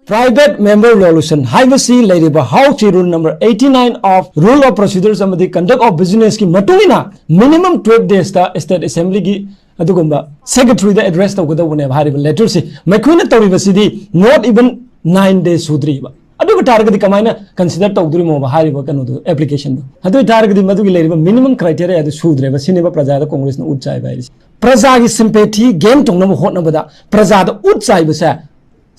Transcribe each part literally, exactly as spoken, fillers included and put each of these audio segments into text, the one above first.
Private member resolution ꯍꯥꯏꯕꯁꯤ ꯂꯩꯔꯤꯕ House ꯀꯤ rule number eighty nine of Rule of Procedures ꯑꯃꯗꯤ Conduct of Business ꯀꯤ ꯃꯇꯨꯡ ꯏꯟꯅ minimum twelve days ꯇ state assembly ꯒꯤ ꯑꯗꯨꯒꯨꯝꯕ secretary ꯗ address ꯇꯧꯒꯗꯧꯕꯅꯦꯕ ꯍꯥꯏꯔꯤꯕ letter ꯁꯤ꯫ ꯃꯈꯣꯏꯅ ꯇꯧꯔꯤꯕꯁꯤꯗꯤ not even nine days ꯁꯨꯗ꯭ꯔꯤꯕ꯫ ꯑꯗꯨ ꯑꯣꯏꯕ ꯇꯥꯔꯒꯗꯤ ꯀꯃꯥꯏꯅ consider ꯇꯧꯗꯣꯔꯤꯃꯣꯕ ꯍꯥꯏꯔꯤꯕ ꯀꯩꯅꯣꯗꯣ, application ꯗꯣ? ꯑꯗꯨ ꯑꯣꯏ ꯇꯥꯔꯒꯗꯤ ꯃꯗꯨꯒꯤ ꯂꯩꯔꯤꯕ minimum criteria ꯑꯗꯨ ꯁꯨꯗ꯭ꯔꯦꯕ꯫ ꯁꯤꯅꯦꯕ ꯄ꯭ꯔꯖꯥꯗ ꯀꯣꯡꯒ꯭ꯔꯦꯁꯅ ꯎꯠ ꯆꯥꯏꯕ ꯍꯥꯏꯔꯤꯁꯦ꯫ ꯄ꯭ꯔꯖꯥꯒꯤ sympathy gain ꯇꯧꯅꯕ ꯍꯣꯠꯅꯕꯗ ꯄ꯭ꯔꯖꯥꯗ ꯎꯠ ꯆꯥꯏꯕꯁꯦ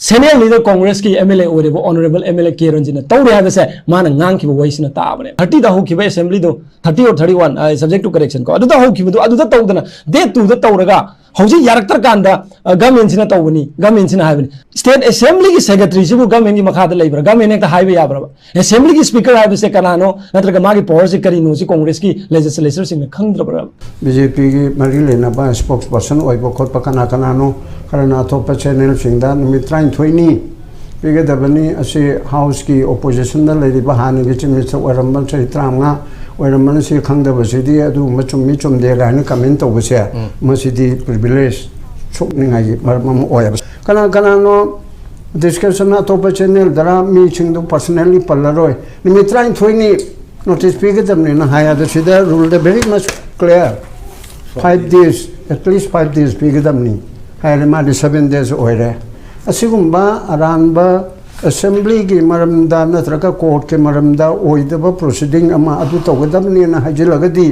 senior leader ꯀꯣꯡꯒ꯭ꯔꯦꯁꯀꯤ M L A ꯑꯣꯏꯔꯤꯕ Honourable M L A ꯀꯦ ꯔꯟꯖꯤꯠꯅ ꯇꯧꯔꯦ ꯍꯥꯏꯕꯁꯦ ꯃꯥꯅ ꯉꯥꯡꯈꯤꯕ ꯋꯥꯍꯩꯁꯤꯅ ꯇꯥꯕꯅꯦ꯫ Thirty ꯗ ꯍꯧꯈꯤꯕ assembly ꯗꯣ, thirty or thirty one, ꯑ, subject to correction ꯀꯣ, ꯑꯗꯨꯗ ꯍꯧꯈꯤꯕꯗꯣ ꯑꯗꯨꯗ ꯇꯧꯗꯅ date two ꯗ ꯇꯧꯔꯒ ꯍꯧꯖꯤꯛ ꯌꯥꯔꯛꯇ꯭ꯔꯀꯥꯟꯗ, ꯑ, government ꯁꯤꯅ ꯇꯧꯕꯅꯤ, government ꯁꯤꯅ ꯍꯥꯏꯕꯅꯤ꯫ State assembly ꯒꯤ secretary ꯁꯤꯕꯨ government ꯒꯤ ꯃꯈꯥꯗ ꯂꯩꯕ꯭ꯔꯥ? Government ꯍꯦꯛꯇ ꯍꯥꯏꯕ ꯌꯥꯕ꯭ꯔꯕ? Assembly ꯒꯤ speaker ꯍꯥꯏꯕꯁꯦ ꯀꯅꯥꯅꯣ? ꯅꯠꯇ꯭ꯔꯒ ꯃꯥꯒꯤ power ꯁꯦ ꯀꯔꯤꯅꯣ? ꯁꯤ ꯀꯣꯡꯒ꯭ꯔꯦꯁꯀꯤ legislature ꯁꯤꯡꯅ ꯈꯪꯗ꯭ꯔꯕ꯭ꯔꯕ? ꯕꯤ ꯖꯦ ꯄꯤꯒꯤ ꯃꯔꯤ ꯂꯩꯅꯕ spokesperson ꯑꯣꯏꯕ ꯈꯣꯠꯄ ꯀꯅꯥ ꯀꯅꯥꯅꯣ? ꯈꯔꯅ ꯑꯇꯣꯞꯄ channel ꯁꯤꯡꯗ ꯅꯨꯃꯤꯠ ꯇꯔꯥꯅꯤꯊꯣꯏꯅꯤ ꯄꯤꯒꯗꯕꯅꯤ꯫ ꯑꯁꯤ House ꯀꯤ opposition ꯗ ꯂꯩꯔꯤꯕ ꯍꯥꯟꯅꯒꯤ Chief Minister ꯑꯣꯏꯔꯝꯕ ꯆꯍꯤ ꯇꯔꯥꯃꯉꯥ ꯑꯣꯏꯔꯝꯕꯅ ꯁꯤ ꯈꯪꯗꯕꯁꯤꯗꯤ ꯑꯗꯨꯒꯨꯝꯕ ꯆꯨꯝꯃꯤ ꯆꯨꯝꯗꯦ ꯀꯥꯏꯅ comment ꯇꯧꯕꯁꯦ, ꯃꯁꯤꯗꯤ privilege ꯁꯣꯛꯅꯤꯡꯉꯥꯏꯒꯤ ꯃꯔꯝ ꯑꯃ ꯑꯣꯏꯌꯦꯕ꯫ ꯀꯅꯥ ꯀꯅꯥꯅꯣ discussion ꯑꯇꯣꯞꯄ channel ꯗꯔ ꯃꯤꯁꯤꯡꯗꯨ personally ꯄꯜꯂꯔꯣꯏ꯫ ꯅꯨꯃꯤꯠ ꯇꯔꯥꯅꯤꯊꯣꯏꯅꯤ notice ꯄꯤꯒꯗꯕꯅꯤꯅ ꯍꯥꯏ꯫ ꯑꯗꯨ ꯁꯤꯗ rule the very much clear, five days, at least five days ꯄꯤꯒꯗꯕꯅꯤ ꯍꯥꯏꯔꯦ꯫ ꯃꯥꯗꯤ seven days ꯑꯣꯏꯔꯦ꯫ ꯑꯁꯤꯒꯨꯝꯕ ꯑꯔꯥꯟꯕ assembly ꯒꯤ ꯃꯔꯝꯗ ꯅꯠꯇ꯭ꯔꯒ court ꯀꯤ ꯃꯔꯝꯗ ꯑꯣꯏꯗꯕ proceeding ꯑꯃ ꯑꯗꯨ ꯇꯧꯒꯗꯕꯅꯦꯅ ꯍꯥꯏꯖꯤꯜꯂꯒꯗꯤ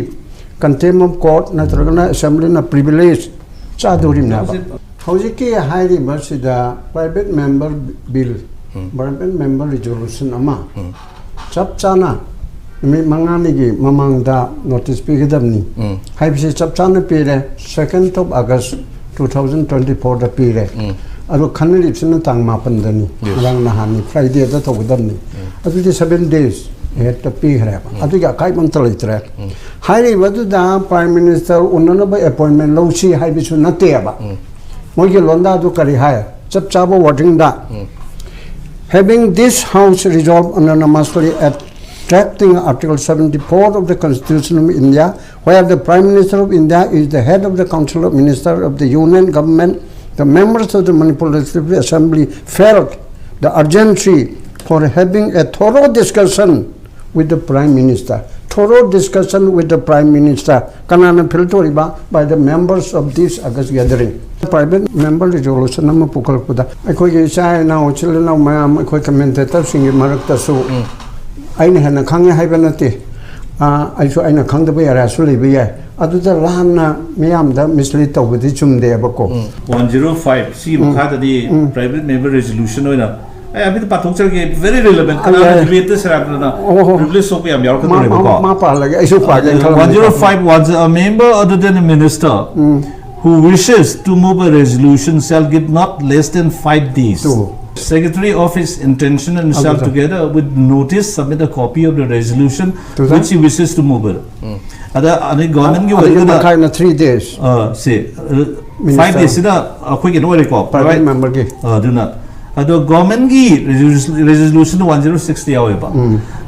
contempt of court ꯅꯠꯇ꯭ꯔꯒꯅ assembly ꯅ privilege ꯆꯥꯗꯣꯔꯤꯕꯅꯦꯕ꯫ ꯍꯧꯖꯤꯛꯀꯤ ꯍꯥꯏꯔꯤꯕꯁꯤꯗ private member bill, private member resolution ꯑꯃ ꯆꯞ ꯆꯥꯅ ꯅꯨꯃꯤꯠ ꯃꯉꯥꯅꯤꯒꯤ ꯃꯃꯥꯡꯗ notice ꯄꯤꯒꯗꯕꯅꯤ ꯍꯥꯏꯕꯁꯤ ꯆꯞ ꯆꯥꯅ ꯄꯤꯔꯦ꯫ Second of August two thousand twenty four ꯗ ꯄꯤꯔꯦ꯫ ꯑꯗꯣ ꯈꯟꯅꯔꯤꯕꯁꯤꯅ ꯇꯥꯡ ꯃꯥꯄꯟꯗꯅꯤ꯫ Yes. ꯉꯔꯥꯡ ꯅꯍꯥꯟꯅꯤ, Friday ꯗ ꯇꯧꯒꯗꯕꯅꯤ꯫ ꯑꯗꯨꯗꯤ seven days ꯍꯦꯛꯇ ꯄꯤꯈ꯭ꯔꯦꯕ꯫ ꯑꯗꯨꯒꯤ ꯑꯀꯥꯏꯕ ꯑꯝꯇ ꯂꯩꯇ꯭ꯔꯦ꯫ ꯍꯥꯏꯔꯤꯕꯗꯨꯗ Prime Minister ꯎꯅꯅꯕ appointment ꯂꯧꯁꯤ ꯍꯥꯏꯕꯁꯨ ꯅꯠꯇꯦꯕ꯫ ꯃꯣꯏꯒꯤ ꯂꯣꯟꯗꯥꯗꯨ ꯀꯔꯤ ꯍꯥꯏ? ꯆꯞ ꯆꯥꯕ wording the, "Having this House resolve unanimously at drafting Article seventy four of the Constitution of India, where the Prime Minister of India is the head of the Council of Ministers of the Union Government, the members of the Manipur Legislative Assembly felt The urgency for having a thorough discussion with the Prime Minister. Thorough discussion with the Prime Minister. ꯀꯅꯥꯅ feel ꯇꯧꯔꯤꯕ? By the members of this August gathering. Private member resolution ꯑꯃ ꯄꯨꯈꯠꯂꯛꯄꯗ ꯑꯩꯈꯣꯏꯒꯤ ꯏꯆꯥ ꯏꯅꯥꯎ, ꯏꯆꯤꯜ ꯏꯅꯥꯎ ꯃꯌꯥꯝ, ꯑꯩꯈꯣꯏ ꯀꯃꯦꯟꯇꯦꯇꯔꯁꯤꯡꯒꯤ ꯃꯔꯛꯇꯁꯨ ꯑꯩꯅ ꯍꯦꯟꯅ ꯈꯪꯉꯦ ꯍꯥꯏꯕ ꯅꯠꯇꯦ꯫ ꯑꯥ, ꯑꯩꯁꯨ ꯑꯩꯅ ꯈꯪꯗꯕ ꯑꯦꯔꯤꯌꯥꯁꯨ ꯂꯩꯕ ꯌꯥꯏ꯫ ꯑꯗꯨꯗ ꯂꯥꯟꯅ ꯃꯤꯌꯥꯝꯗ ꯃꯤꯁꯂꯤꯠ ꯇꯧꯕꯗꯤ ꯆꯨꯝꯗꯦꯕꯀꯣ꯫ ꯋꯥꯟ ꯖꯤꯔꯣ ꯐꯥꯏꯚ ꯁꯤꯒꯤ ꯃꯈꯥꯗꯗꯤ ꯄ꯭ꯔꯥꯏꯚꯦꯠ ꯃꯦꯝꯕꯔ ꯔꯦꯖꯣꯂꯨꯁꯟ ꯑꯣꯏꯅ ꯑꯩ ꯑꯃꯤꯇ ꯄꯥꯊꯣꯛꯆꯔꯒꯦ, ꯚꯦꯔꯤ ꯔꯤꯂꯦꯚꯦꯟ꯫ ꯀꯅꯥꯅ ꯌꯥꯏ꯫ ꯗꯤꯕꯦꯠꯇ ꯁꯦꯔꯥꯟ ꯇꯨꯔꯥꯟ ꯑꯣ, ꯍꯣ, ꯍꯣ꯫ ꯄ꯭ꯔꯤꯚꯤꯂꯦꯖ ꯊꯣꯛꯄ ꯌꯥꯝ ꯃꯥ, ꯌꯥꯎꯔꯛꯀꯗꯧꯔꯦꯕꯀꯣ꯫ ꯃꯥ, ꯃꯥ ꯄꯥꯍꯜꯂꯒꯦ, ꯑꯩꯁꯨ ꯄꯥꯒꯦꯅ ꯈꯜꯂꯝꯕꯅꯤ꯫ One zero five, one, a member other than a minister who wishes to move a resolution shall give not less than five days. To. Secretary of his intention and shall ꯑꯗꯨꯗ꯫ Together with notice submit a copy of the resolution To the? Which he wishes to move it. ꯑꯗ ꯑꯗꯩ ꯒꯣꯔꯃꯦꯟꯒꯤ ꯑꯗꯨꯒꯤ ꯑꯣꯏꯔꯒꯅ ꯃꯈꯥꯏꯅ three days. ꯑ, ꯁꯤ Minister. Five ꯗꯦꯁꯁꯤꯗ ꯑꯩꯈꯣꯏ ꯀꯩꯅꯣ ꯑꯣꯏꯔꯦꯀꯣ, Private memberꯒꯤ. ꯑ, ꯑꯗꯨꯅ ꯑꯗꯣ ꯒꯣꯔꯃꯦꯟꯒꯤ ꯔꯦꯖꯣꯂꯨꯁꯟ ꯋꯥꯟ ꯖꯤꯔꯣ ꯁꯤꯛꯁꯇ ꯌꯥꯎꯋꯦꯕ.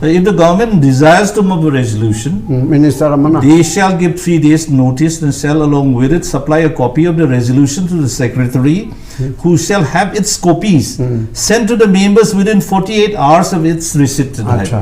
If the government desires to move a resolution, um, minister ꯑꯃꯅ they shall give three days notice and shall along with it supply a copy of the resolution to the secretary, who shall have its copies sent to the members within forty-eight hours of its receipt. ꯑꯠꯆꯥ, ꯑꯠꯆꯥ꯫